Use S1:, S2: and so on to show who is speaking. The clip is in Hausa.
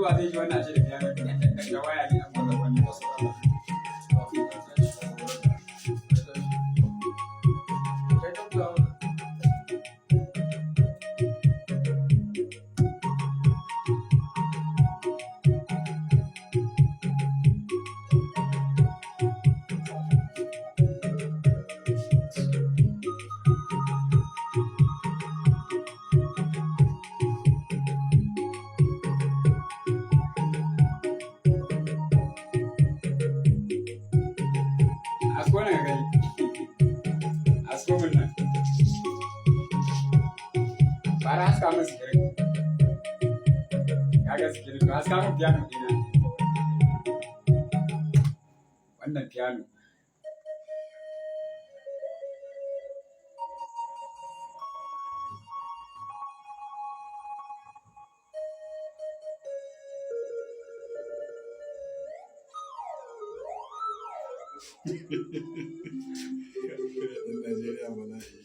S1: Yanzu wa zai ji wannan ashe da piano da waya ne an buga wannan?
S2: Wasu Allah. Kai ta buga mana.
S1: Hasko nan ka gani. Hasko mun nan. Fara haska min screen. Ka ga screen, to haska min piano ɗina. Wannan piano.
S2: Ɗan Najeriya bala'i.